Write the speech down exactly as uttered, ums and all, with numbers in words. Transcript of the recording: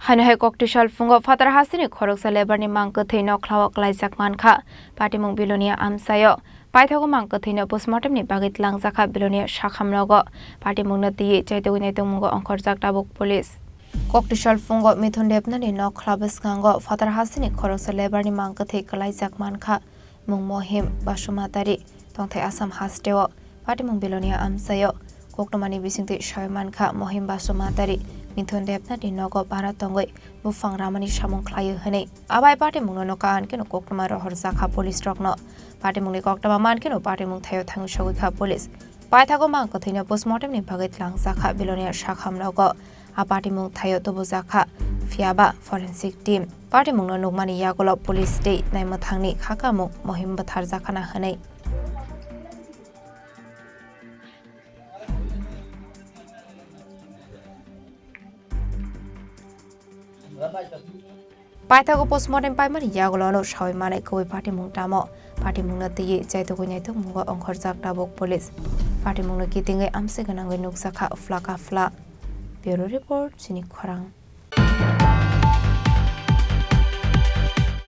Haino hai koktisal phungo phatar hasteni khoroksa lebar ni mang kwthwi nokhlao kwlaijak mankha. Patimung Bilonia amchaio. Paithago mang kwthwino postmortem ni bagwi twlangjakha Bilonia sakham nogo. Patimungno twiwi chaitugwi naitugmungo ongkhorjak tabuk police. Koktisal phungo Mithun Debnani nokhla bwskango phatar hasteni khoroksa lebar ni mang kwthwi kwlaijak mankha. Mung Mohim Basumatari, tongthai Assam hasteo. Patimung Bilonia amchaio. Koktwmani bisingtwi sawi mankha Mohim Basumatari, Mithun Debnani nogo bara tongwi buphang ramani samung khlaio hwnwi. Abai patimungno nokha ankeno koktwma rohorjakha police rokno. Patimungni koktwma mankeno patimung thaio thangwi sogwikha police. Paithago mang kwthwino postmortem ni bagwi twlangjakha Bilonia sakham nogo. A patimung thaio tubujakha, phiyaba forensic team. Patimungno nukmani yagulo police tei naimwthangni khakamung Mohim bwtharjakhana hwnwi. Paithago postmortem paimani yagulono sawi manai kubui patimung tamo. Patimungno twiwi chaitugwi naitugmungo ongkhorjak tabuk police. Patimungno kitingwi amchai gwnangwi nukjakha phla ka phla. Bureau report, chini khorang.